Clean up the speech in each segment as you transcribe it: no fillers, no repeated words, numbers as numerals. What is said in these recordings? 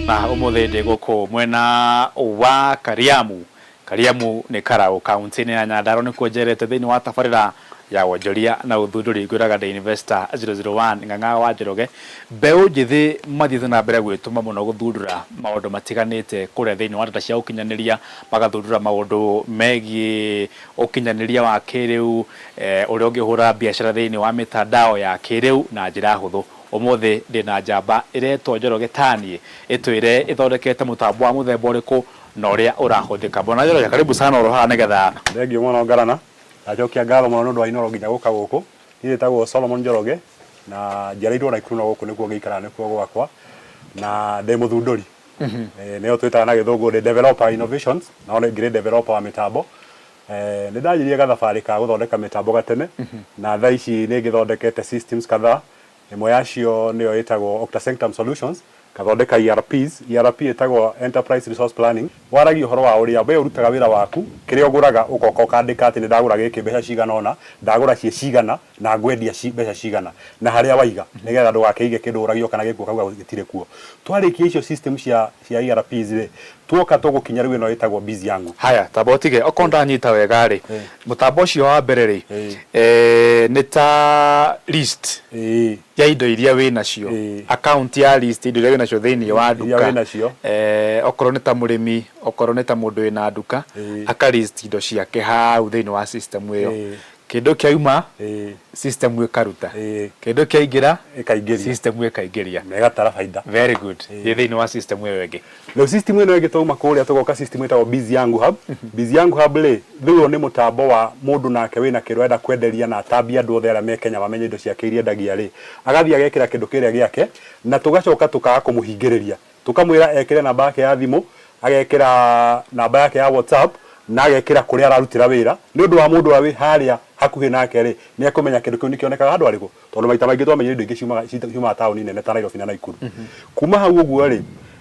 Na ũmũthĩ ndĩ gũkũ mwena wa Kariamu. Kariamu nĩ Karaũ, kaunti-inĩ ya Nyandarua nĩkuo njerete thĩinĩ wa tabarĩra ya wonjoria na ũthundũri. Ngwĩraga ndĩ Investor 001 Ng'ang'a wa Njoroge. Mbeũ njĩthĩ mathiĩte na mbere gwĩtũma mũno gũthundũra maũndũ matiganĩte kũrĩa thĩinĩ wa nenda cia ũkinyanĩria, magathundũra maũndũ megiĩ ũkinyanĩria wa kĩrĩu, ũrĩa ũngĩhũra biacara thĩinĩ wa mĩtandao ya kĩrĩu na njĩra hũthũ. Ũmũthĩ ndĩna njamba ĩretwo Njoroge taniĩ, ĩtwĩre ĩthondekete mũtambo wa mũthemba ũrĩkũ na ũrĩa ũrahũthĩka. Bwana Njoroge, karibu sana oro haha nĩgetha. Thengiũ mũno Ngarana, ndacokia ngatho mũno nĩ ũndũ wa Inooro nginya gũka gũkũ. Niĩ njĩtagwo Solomon Njoroge na njiarĩirwo Naikuru no gũkũ nĩkuo ngĩikaraga nĩkuo gwakwa na ndĩ mũthundũri. Nĩyo twĩtaga na gĩthũngũ ndĩ developer innovations no ngĩrĩ developer wa mĩtambo. Nĩ ndanjirie gathabarĩ ka gũthondeka mĩtambo gatene na thaa ici nĩ ngĩthondekete systems kadhaa. Ĩmwe yacio nĩyo ĩtagwo Octa Sanctum Solutions, ngathondeka ERPs. ERP ĩtagwo Enterprise Resource Planning. Waragia ũhoro wa ũrĩa we ũrutaga wĩra waku, kĩrĩa ũgũraga ũgoka ũkandĩka atĩ nĩ ndagũra gĩkĩ mbeca cigana ũna, ndagũra ciĩ cigana na ngwendia mbeca cigana, na harĩa waiga nĩgetha ndũgakĩige kĩndũ ũragio kana gĩkuo ũkauga gĩtirĩ kuo. Twarĩkia icio system cia ERPs rĩ, tuoka tũgũkinya rĩu ĩno ĩtagwo Biz Yangu. Haya, tamba ũtige, okorwo ndanyita wega rĩ, mũtambo ũcio wa mbere rĩ, nĩ ta list ya indo iria wĩ nacio, account ya list indo iria wĩ nacio thĩinĩ wa Iria nduka. wĩ nacio. Okorwo nĩ ta mũrĩmi, okorwo nĩ ta mũndũ wĩna nduka, aka list indo ciake hau thĩinĩ wa system ĩyo. Kĩndũ kĩauma, system ĩkaruta. Kĩndũ kĩaingĩra, Ĩkaingĩria. system ĩkaingĩria. Na ĩgatara baida. Very good. Ĩ thĩinĩ wa system ĩyo ĩngĩ. Rĩu system ĩno ĩngĩ twauma kũrĩa tũgoka system ĩtagwo Biz Yangu Hub. Biz Yangu Hub rĩ, rĩu ũyũ nĩ mũtambo wa mũndũ nake wĩna kĩndũ arenda kwenderia na atambie andũ othe arĩa me Kenya mamenye indo ciake iria endagia rĩ, agathiĩ agekĩra kĩndũ kĩrĩa gĩake na tũgacoka tũkaga kũmũhingĩrĩria. Tũkamwĩra ekĩre namba yake ya thimũ, agekĩra namba yake ya WhatsApp na agekĩra kũrĩa ararutĩra wĩra, nĩ ũndũ wa mũndũ ũrĩa wĩ harĩa hakuhĩ nake rĩ, nĩ ekũmenya kĩndũ kĩu nĩ kĩonekaga handũ harĩkũ, tondũ maita maingĩ twamenyire indo ingĩ ciumaga taũni nene ta Nairobi na Naikuru. Kuma hau ũguo rĩ,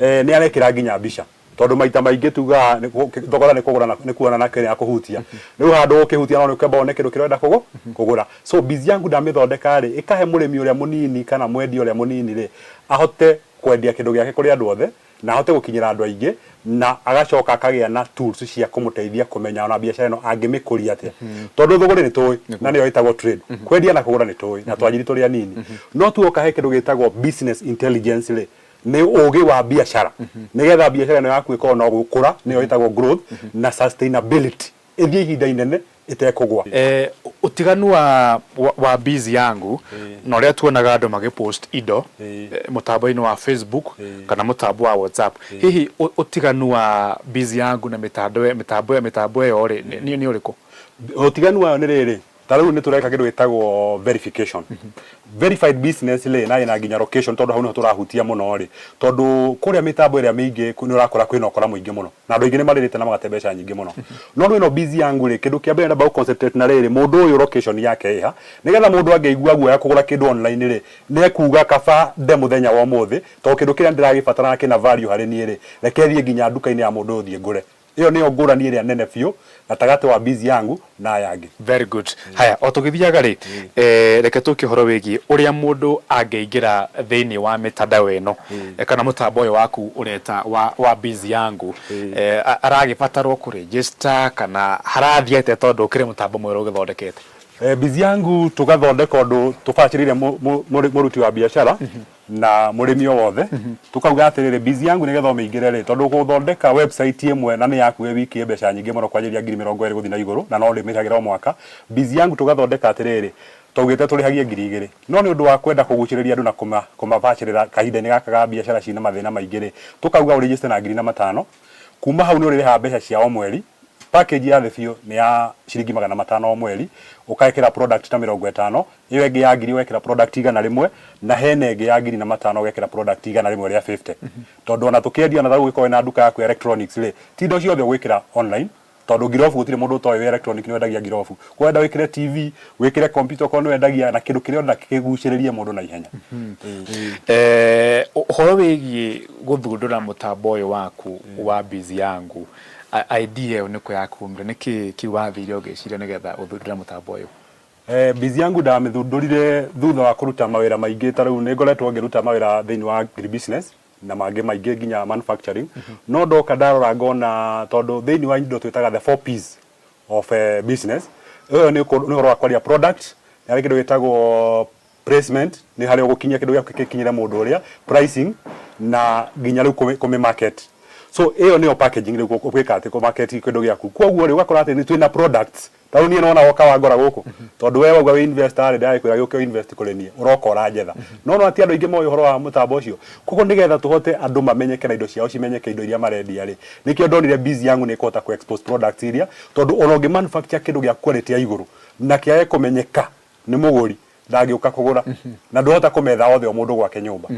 nĩ arekĩra nginya mbica, tondũ maita maingĩ tugaga thogora nĩ kũgũra nĩ kuona na kĩrĩa kũhutia. Rĩu handũ ũkĩhutia no nĩ ũkĩamba wone kĩndũ kĩrĩa ũrenda kũgũra. So Biz Yangu ndamĩthondeka rĩ, ĩkahe mũrĩmi ũrĩa mũnini kana mwendia ũrĩa mũnini rĩ, ahote kwendia kĩndũ gĩake kũrĩ andũ othe na ahote gũkinyĩra andũ aingĩ na agacoka akagĩa na tools cia kũmũteithia kũmenya ona biacara ĩno angĩmĩkũria atĩa, tondũ thũgũrĩ nĩ tũĩ na nĩyo ĩtagwo trade, kwendia na kũgũra nĩ tũĩ na twanjiri tũrĩ anini, no tuoka he kĩndũ gĩtagwo business intelligence rĩ, nĩ ũgĩ wa biacara nĩgetha biacara ĩno yaku ĩkorwo no gũkũra, nĩyo ĩtagwo growth na sustainability, ĩthiĩ ihinda inene ĩtekũgwa. Ũtiganu wa Biz Yangu na ũrĩa tuonaga andũ magĩ post indo mũtambo-inĩ wa Facebook kana mũtambo wa WhatsApp, hihi ũtiganu wa Biz Yangu na mĩtambo ĩyo rĩ, nĩ ũrĩkũ? Ũtiganu wayo nĩ rĩrĩ, ta rĩu nĩ tũreka kĩndũ gĩtagwo verification. Verified business rĩ, na ĩna nginya location, tondũ hau nĩho tũrahutia mũno rĩ, tondũ kũrĩa mĩtambo ĩrĩa mĩingĩ nĩ ũrakora kwĩna ũkora mũingĩ mũno na andũ aingĩ nĩ marĩrĩte na magate mbeca nyingĩ mũno. No rĩu ĩno Biz Yangu rĩ, kĩndũ kĩa mbere ndamba gũ concentrate na rĩrĩ, mũndũ ũyũ location yake ĩha, nĩgetha mũndũ angĩigua guoya kũgũra kĩndũ online rĩ, nĩ ekuga kaba nde mũthenya wa ũmũthĩ, tondũ kĩndũ kĩrĩa ndĩragĩbatara na kĩna value harĩ niĩ rĩ, reke thiĩ nginya nduka-inĩ ya mũndũ ũyũ thiĩ ngũre. Ĩyo nĩyo ngũrani ĩrĩa nene biũ gatagatĩ wa Biz Yangu na aya angĩ. Very good. Haya, o tũgĩthiaga rĩ, reke tũke ũhoro wĩgiĩ ũrĩa mũndũ angĩingĩra thĩinĩ wa mĩtandao ĩno kana mũtambo ũyũ waku ũreta wa Biz Yangu. Aragĩbatarwo kũ register kana harathiĩ atĩa tondũ ũkĩrĩ mũtambo mwerũ ũgĩthondekete? Biz Yangu tũgathondeka ũndũ tũbacĩrĩire mũruti wa biacara na mũrĩmi o wothe, tũkauga atĩrĩrĩ, Biz Yangu nĩgetha ũmĩingĩre rĩ, tondũ gũthondeka website ĩmwe na nĩ yaku wĩ wiki ĩ mbeca nyingĩ mũno kwanjĩrĩria 20,000 gũthiĩ na igũrũ na no ũrĩmĩrĩhagĩra o mwaka. Biz Yangu tũgathondeka atĩrĩrĩ, twaugĩte tũrĩhagie 2000, no nĩ ũndũ wa kwenda kũgucĩrĩria andũ na kũmabacĩrĩra kahinda-inĩ gaka ga biacara ciĩna mathĩna maingĩ rĩ, tũkauga ũrĩnjĩste na 1005. Kuma hau nĩ ũrĩrĩhaga mbeca cia o mweri. Package ya thĩ biũ nĩ ya ciringi 500 o mweri, ũgekĩra product ta 50, ĩyo ĩngĩ ya ngiri ũgekĩra product 100, na hena ĩngĩ ya 1005 ũgekĩra product 150. Tondũ ona tũkĩendia ona ta rĩu ũngĩkorwo wĩna nduka yaku ya electronics rĩ, ti indo ciothe ũgwĩkĩra online, tondũ ngirobu gũtirĩ mũndũ ũtoĩ wĩ electronic nĩ wendagia ngirobu. Koguo wenda wĩkĩre TV, wĩkĩre computer okorwo nĩ wendagia, na kĩndũ kĩrĩa ũrenda kĩgucĩrĩrie mũndũ na ihenya. Ũhoro wĩgiĩ gũthundũra mũtambo ũyũ waku wa Biz Yangu, idea ĩyo nĩkũ yakumire? Nĩkĩ kĩu wathire ũgĩciria nĩgetha ũthundũre mũtambo ũyũ? Biz Yangu ndamĩthundũrire thutha wa kũruta mawĩra maingĩ, ta rĩu nĩ ngoretwo ngĩruta mawĩra thĩinĩ wa agribusiness. Na mangĩ maingĩ nginya manufacturing. No ndoka ndarora ngona tondũ thĩinĩ wa indo twĩtaga the four Ps of business, ĩyo nĩ ũhoro wa kwaria product, nĩ harĩ kĩndũ gĩtagwo placement, nĩ harĩa ũgũkinyia kĩndũ gĩaku gĩkinyĩre mũndũ ũrĩa, pricing, na nginya rĩu kũmĩ market. So ĩyo nĩyo packaging, rĩu gwĩka atĩ kũ market kĩndũ gĩaku. Koguo rĩ, ũgakora atĩ nĩ twĩna products. Ta rĩu niĩ nona woka wangora gũkũ, tondũ we wauga wĩ investor rĩ, ndĩragĩkwĩra gĩũke invest kũrĩ niĩ, ũroka ũranjetha. No no ti andũ aingĩ moĩ ũhoro wa mũtambo ũcio. Koguo nĩgetha tũhote andũ mamenyeke na indo ciao cimenyeke, indo iria marendia rĩ, nĩkĩo ndonire Biz Yangu nĩ ĩkũhota kũ expose products iria, tondũ ona ũngĩ manufacture kĩndũ gĩa quality ya igũrũ na kĩage kũmenyeka nĩ mũgũri, ndangĩũka kũgũra, na ndũhota kũmetha othe o mũndũ gwake nyũmba.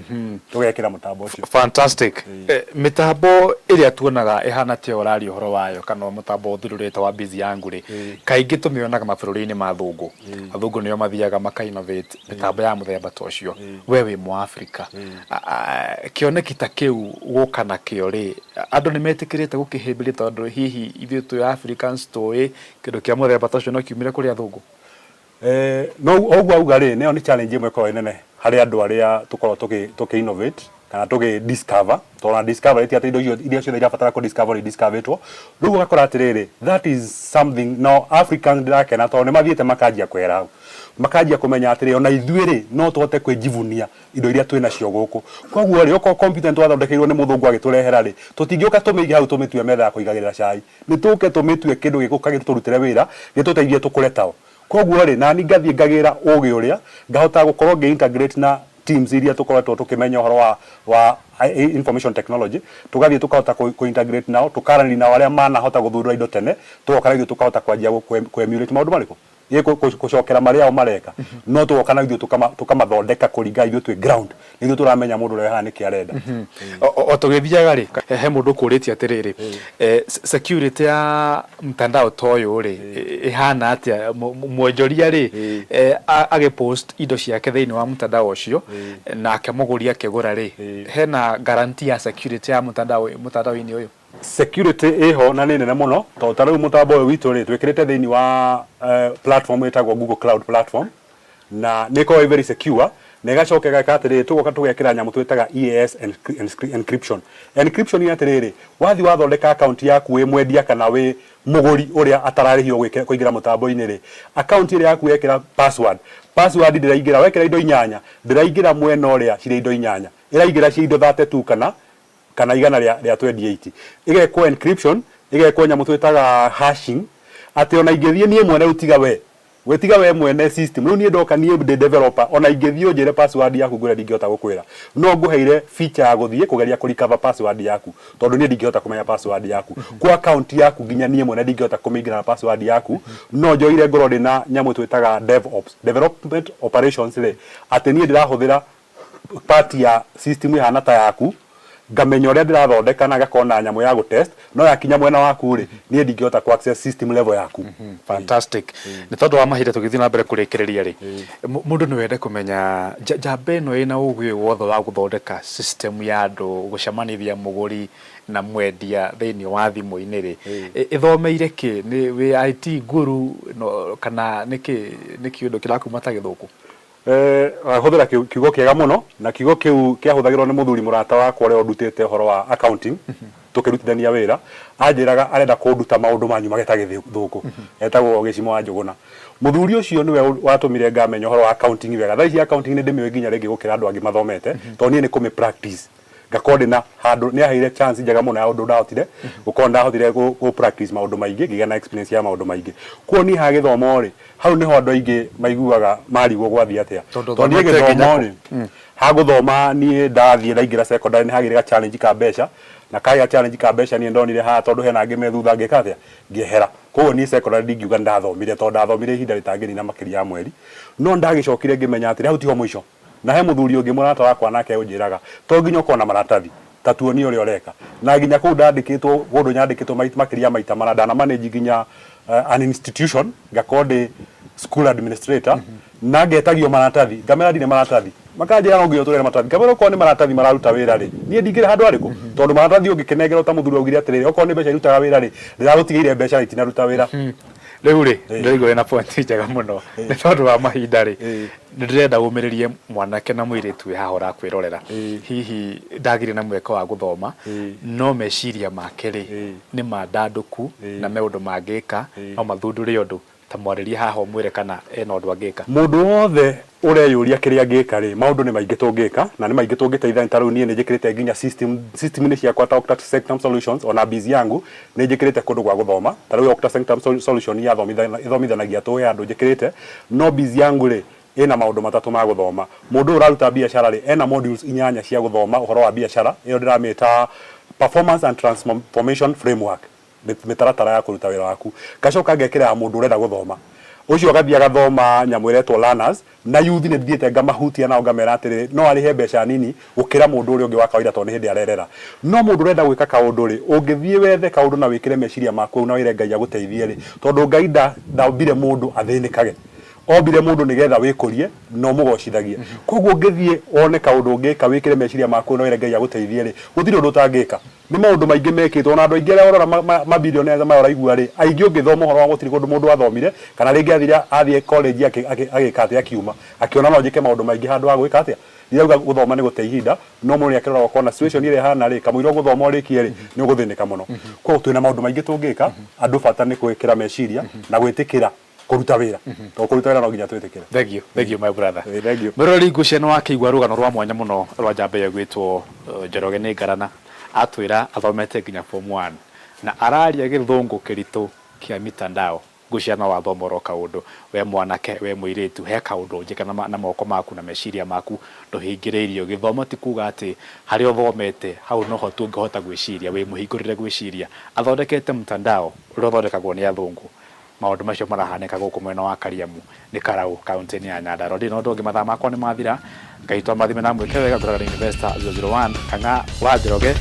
Tũgekĩra mũtambo ũcio. Fantastic. Mĩtambo ĩrĩa tuonaga ĩhana ta ũraria ũhoro wayo kana mũtambo ũthundũrĩte wa Biz Yangu rĩ, kaingĩ tũmĩonaga mabũrũri-inĩ ma athũngũ. Athũngũ nĩo mathiaga maka innovate mĩtambo ya mũthemba ta ũcio. We wĩ Mũafrika, kĩoneki ta kĩu gũka nakĩo rĩ, andũ nĩ metĩkĩrĩte gũkĩhĩmbĩria, tondũ hihi ithuĩ twĩ Africans tũĩ kĩndũ kĩa mũthemba ta ũcio no kiumire kũrĩ athũngũ? No ũguo auga rĩ, nĩyo nĩ challenge ĩmwe ĩkoragwo ĩ nene harĩ andũ arĩa tũkoragwo tũkĩ innovate kana tũgĩ discover, tondũ na discover ti atĩ indo icio iria ciothe irabatara kũ discover nĩ discoverĩtwo. Rĩu ũgakora atĩrĩrĩ, that is something no Africans ndĩrakena tondũ nĩ mathiĩte makanjia kwehera hau, makanjia kũmenya atĩrĩ, ona ithuĩ rĩ, no tũhote kwĩjivunia indo iria twĩ nacio gũkũ. Koguo rĩ, okorwo computer nĩ twathondekeirwo nĩ mũthũngũ agĩtũrehera rĩ, tũtingĩũka tũmĩige hau tũmĩtue metha ya kũigagĩrĩra cai. Nĩ tũke tũmĩtue kĩndũ gĩgũka gĩtũrutĩre wĩra, gĩtũteithie tũkũre tao. Koguo rĩ, nani ngathiĩ ngagĩra ũgĩ ũrĩa ngahota gũkorwo ngĩ integrate na teams iria tũkoretwo tũkĩmenya ũhoro wa information technology, tũgathiĩ tũkahota kũ integrate nao, tũkaranĩria nao arĩa manahota gũthundũra indo tene, tũgoka na ithuĩ tũkahota kwanjia kũ emulate maũndũ marĩkũ, gũcokera marĩa o mareka, no tũgoka na ithuĩ tũkamathondeka kũringana ithuĩ twĩ ground, nĩ ithuĩ tũramenya mũndũ ũrĩa haha nĩkĩ arenda. O tũgĩthiaga rĩ, he mũndũ ũkũrĩtie atĩrĩrĩ, security ya mtandao ta ũyũ rĩ, ĩhana atĩa? Mwonjoria rĩ, agĩpost indo ciake thĩinĩ wa mtandao ũcio, nake mũgũri akĩgũra rĩ, hena guarantee ya security ya mtandao mtandao-inĩ ũyũ? Security ĩho na nĩ nene mũno, tondũ ta rĩu mũtambo ũyũ witũ rĩ, twĩkĩrĩte thĩinĩ wa platform ĩtagwo Google Cloud Platform, na nĩ ĩkoragwo ĩ very secure, na ĩgacoka ĩgeka atĩrĩrĩ, tũgoka tũgekĩra nyamũ twĩtaga EAS encryption. Encryption nĩ atĩrĩrĩ, wathiĩ wathondeka account yaku wĩ mwendia kana wĩ mũgũri ũrĩa atararĩhio kũingĩra mũtambo-inĩ rĩ, account ĩrĩa yaku wekĩra password, password ndĩraingĩra. Wekĩra indo inyanya, ndĩraingĩra mwena ũrĩa cirĩ indo inyanya, ĩraingĩra ci indo 32 kana 128. Ĩgekwo encryption, ĩgekwo nyamũ twĩtaga hashing, atĩ ona ingĩthiĩ niĩ mwene rĩu, tiga we gwĩtiga we mwene system, rĩu niĩ ndoka niĩ ndĩ developer, ona ingĩthiĩ ũnjĩre password yaku, ngwĩre ndingĩhota gũkwĩra. No ngũheire feature ya gũthiĩ kũgeria kũ recover password yaku, tondũ niĩ ndingĩhota kũmenya password yaku kwa account yaku. Nginya niĩ mwene ndingĩhota kũmĩingĩra na password yaku, no njoire ngorwo ndĩna nyamũ twĩtaga DevOps, development operations rĩ, atĩ niĩ ndĩrahũthĩra part ya system ĩhana ta yaku, ngamenya ũrĩa ndĩrathondeka na ngakorwo na nyamũ ya gũtest, no yakinya mwena waku rĩ, niĩ ndingĩhota ku access system level yaku. Fantastic. Nĩ tondũ wa mahinda, tũgĩthiĩ na mbere kũrĩkĩrĩria rĩ, mũndũ nĩ wende kũmenya njamba ĩno ĩna ũgĩ ũyũ wothe wa gũthondeka system ya andũ gũcemanithia mũgũri na mwendia thĩinĩ wa thimũ-inĩ rĩ, ĩthomeire kĩ? Nĩ wĩ IT guru no, kana nĩkĩ nĩ kĩũndũ kĩrakuma ta gĩthũkũ? Hũthĩra kiugo kĩega mũno, na kiugo kĩu kĩahũthagĩrwo nĩ mũthuri mũrata wakwa ũrĩa ũndutĩte ũhoro wa accounting, tũkĩrutithania wĩra, anjĩraga arenda kũnduta maũndũ manyu mageta gĩthũkũ, etagwo Gĩcimo wa Njũgũna. Mũthuri ũcio nĩwe watũmire ngamenya ũhoro wa accounting wega. Thaa ici accounting nĩ ndĩmĩũĩ nginya rĩngĩ gũkĩra andũ angĩ mathomete, tondũ niĩ nĩ kũmĩ practice, ngakorwo ndĩna handũ nĩ aheire chance njega mũno ya ũndũ ndahotire gũkorwo ndahotire gũ practice maũndũ maingĩ, ngĩgĩa na experience ya maũndũ maingĩ. Kuo niĩ ha gĩthomo rĩ, hau nĩho andũ aingĩ maiguaga marigwo gwathiĩ atĩa, tondũ tondũ niĩ ũthomete nginya gĩthomo kũ? Rĩ, ha gũthoma niĩ ndathiĩ ndaingĩra secondary nĩ hagĩire ga challenge ka mbeca, na kagĩa challenge ka mbeca, niĩ ndonire haha tondũ hena angĩ me thutha, ngĩka atĩa? Ngĩehera. Koguo niĩ secondary ndingiuga nĩ ndathomire, tondũ ndathomire ihinda rĩtangĩnina makĩria ya mweri. No ndagĩcokire ngĩmenya atĩrĩ, hau tiho mũico. Na he mũthuri ũngĩ mũrata wakwa nake ũnjĩraga to nginya ũkorwo na maratathi, ta tuonie ũrĩa ũreka. Na nginya kũu ndandĩkĩtwo kũndũ nyandĩkĩtwo makĩria ya maita mana, ndana manage nginya an institution, ngakorwo ndĩ school administrator, na ngetagio maratathi, ngamera ndirĩ maratathi, makanjĩra no nginya ũtũrehere maratathi. Ngamera okorwo nĩ maratathi mararuta wĩra rĩ, niĩ ndingĩrĩ handũ harĩkũ, tondũ maratathi ũngĩkĩnengerwo, ta mũthuri augire atĩrĩrĩ, okorwo nĩ mbeca irutaga wĩra rĩ, ndĩragũtigĩire mbeca na itinaruta wĩra. Rĩu rĩ, ndĩraigua wĩna point njega mũno. Nĩ tondũ wa mahinda rĩ, nĩ ndĩrenda ũmĩrĩrie mwanake na mũirĩtu wĩ haha ũrakwĩrorera. Hihi ndagĩire na mweke wa gũthoma, no meciria make rĩ, nĩ mandandũku na me ũndũ mangĩka, no mathundũre ũndũ. Ta mwarĩrie haha ũmwĩre kana ena ũndũ angĩka. Mũndũ wothe ũreyũria kĩrĩa angĩka rĩ, maũndũ nĩ maingĩ tũngĩka na nĩ maingĩ tũngĩteithania. Ta rĩu niĩ nĩ njĩkĩrĩte nginya system system-inĩ ciakwa ta Octa Sanctum Solutions, ona biz yangu nĩ njĩkĩrĩte kũndũ gwa gũthoma. Ta rĩu Octa Sanctum Solution ĩthomithanagia tũĩ andũ njĩkĩrĩte, no biz yangu rĩ, ĩna maũndũ matatũ ma gũthoma. Mũndũ ũyũ ũraruta biacara rĩ, ena modules inyanya cia gũthoma ũhoro wa biacara. Ĩyo ndĩramĩta Performance and Transformation Framework, mĩtaratara ya kũruta wĩra waku. Ngacoka ngekĩra ya mũndũ ũrenda gũthoma, ũcio agathiĩ agathoma nyamũ ĩretwo learners. Na youth nĩ thiĩte ngamahutia nao, ngamera atĩrĩrĩ, no arĩhe mbeca nini gũkĩra mũndũ ũrĩa ũngĩ wa kawaida tondũ nĩ hĩndĩ arerera. No mũndũ ũrenda gwĩka kaũndũ rĩ, ũngĩthiĩ wethe kaũndũ na wĩkĩre meciria maku hau na wĩre Ngai agũteithie rĩ, tondũ Ngai ndombire mũndũ athĩnĩkage, ombire mũndũ nĩgetha wĩkũrie na ũmũgocithagie. Koguo ũngĩthiĩ wone kaũndũ ũngĩka, wĩkĩre meciria maku na wĩre Ngai agũteithie rĩ, gũtirĩ ũndũ ũtangĩka. Nĩ maũndũ maingĩ mekĩtwo, ona andũ aingĩ arĩa ũrora mabillionaires maya ũraigua rĩ, aingĩ ũngĩthoma ũhoro wa gũtirĩ kũndũ mũndũ athomire, kana rĩngĩ athire athiĩ college agĩka atĩa, akiuma akĩona no njĩke maũndũ maingĩ handũ ha gwĩka atĩa. Ndirauga gũthoma nĩ gũte ihinda, no mũndũ nĩ akĩroraga ũkona situation ĩrĩa ĩhana rĩ, kamũira ũgũthoma ũrĩkie rĩ, nĩ ũgũthĩnĩka mũno. Koguo twĩna maũndũ maingĩ tũngĩka andũ, bata nĩ gwĩkĩra meciria na gwĩtĩkĩra kũruta wĩra, tondũ kũruta wĩra no nginya twĩtĩkĩre. Thank you, thank you, my brother. Thank you. Mwĩroreri ngũcia nĩ wakĩigua rũgano rwa mwanya mũno rwa njamba ĩyo ĩgwĩtwo Njoroge nĩ Ngarana. Atwĩra athomete nginya form 1 na araria gĩthũngũ kĩritũ kĩa mitandao. Ngũcia no wathoma oro kaũndũ, we mwanake, we mũirĩtu, he kaũndũ ũngĩka na moko maku na meciria maku, ndũhingĩrĩirio. Gĩthomo ti kuga atĩ harĩa ũthomete hau noho tu ũngĩhota gwĩciria, wĩ mũhingũrĩre gwĩciria. Athondekete mtandao ũrĩa ũthondekagwo nĩ athũngũ. Maũndũ macio marahanĩka gũkũ mwena wa Kariamu nĩ Karau, kaunti-inĩ ya Nyandarua. Ndirĩ na ũndũ ũngĩ, mathaa makwa nĩ mathira. Ngai twamathime na mwĩke wega. Ngũraga nĩ Investor 001 Kang'a wa Njoroge.